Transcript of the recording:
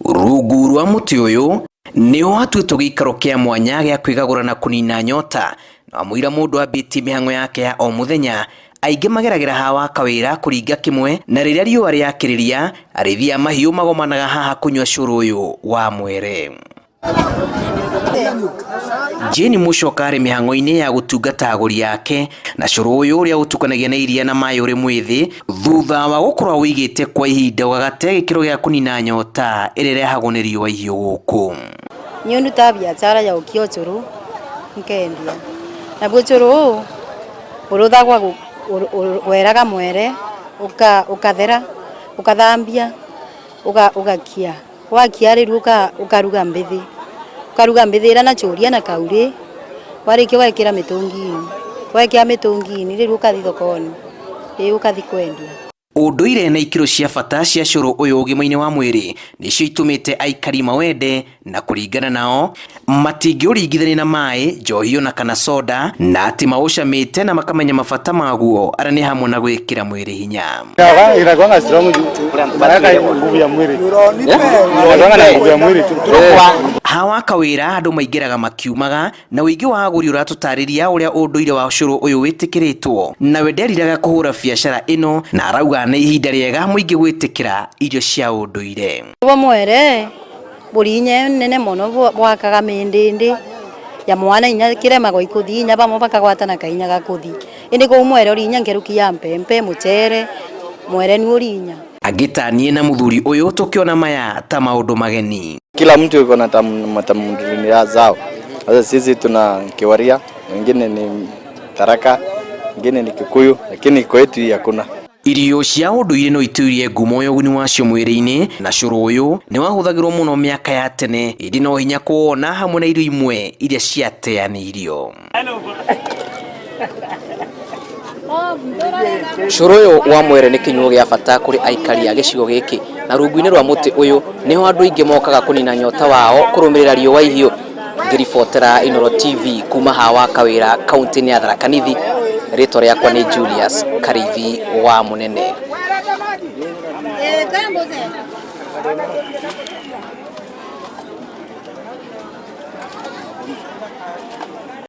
Rungu rwa mũtĩ ũyũ nĩho hatuĩtwo gĩikaro kĩa mwanya gĩa kwĩgagũra na kũnina nyota, na mũira mũndũ ambĩtie mĩhang'o yake ya o mũthenya, aingĩ mageragĩra haha wa kawĩra kũringa kĩmwe, na rĩrĩa riũa rĩakĩrĩria arĩithi a mahiũ magomanaga haha kũnyua cũrũ ũyũ wa mwere. Jane Mucoka arĩ mĩhang'o-inĩ ya gũtungata agũri ake na cũrũ ũyũ ũrĩa ũtukanagia na iria na maĩ ũrĩ mwĩthĩ thutha wa gũkorwo awĩigĩte kwa ihinda ũgagate gĩkĩro gĩa kũnina nyota ĩrĩa ĩrehagwo nĩ riũa ihiũ gũkũ. Niĩ nduta biacara ya ũkia ũcũrũ nkendia naguo ũcũrũ ũũ ũrũthagwa weraga mwere ũkathera ũkathambia ũgakia wakia rĩu ũkaruga mbĩthĩ ũkaruga mbĩthĩ ĩrĩa na chũria na kaurĩ warĩkia ũgekĩra mĩtũngi-inĩ wekĩra mĩtũngi-inĩ rĩu ũkathi thoko-inĩ ĩĩ ũkathi kwendia. Ũndũire na ikĩro cia bata cia cũrũ ũyũ ũgima-inĩ wa mwĩrĩ nĩcio itũmĩte aikari mawende na kũringana nao matingĩũringithania na maĩ, njohi ona kana soda, na atĩ maũcamĩte na makamenya mabata maguo arĩa nĩ hamwe na gwĩkĩra mwĩrĩ hinya. Inakuanga strong inaweka nguvu ya mwili. Inakuanga na nguvu ya mwili tu. Hawa kawĩra andũ maingĩraga makiumaga na ũingĩ wa agũri ũratũtarĩria ũrĩa ũndũire wa cũrũ ũyũ wĩtĩkĩrĩtwo, nawe nderiraga kũhũra biacara ĩno na arauga nĩ ihinda rĩega mũingĩ gwĩtĩkĩra irio cia ũndũire. Bwa mwere buri inya nene muno bwakaga mĩndĩndĩ ya mwana inya kiremagwo ikuthi inya bamwe bakagwatana kainya gakuthi indi kuu mwere uri inya ngeruki ya mpempe mucere mwere ni uri inya. Angĩtanie na mũthuri ũyũ tũkĩona maya ta maũndũ mageni. Kila mtu yuko na matamaduni zao. Sasa sisi tuna Kiwaria, wengine ni Tharaka, wengine ni Kikuyu, lakini kwetu hii hakuna. Irio cia ũndũire no itũirie ngumo ya ũguni wacio mwĩrĩ-inĩ, na cũrũ ũyũ nĩ wahũthagĩrwo mũno mĩaka ya tene, ĩndĩ no hinya kũwona hamwe na irio imwe iria ciateanĩirio. Cũrũ ũyũ wa mwere nĩ kĩnyuo gĩa bata kũrĩ aikari a gĩcigo gĩkĩ, na rungu-inĩ rwa mũtĩ ũyũ nĩho andũ aingĩ mokaga kũnina nyota wao kũrũmĩrĩra riũa ihiũ. Ngĩribotera Inooro TV kuma haha wa Kawĩra kaunti-inĩ ya Tharaka Nithi, rĩtwa rĩakwa nĩ Julius Karithi wa Mũnene.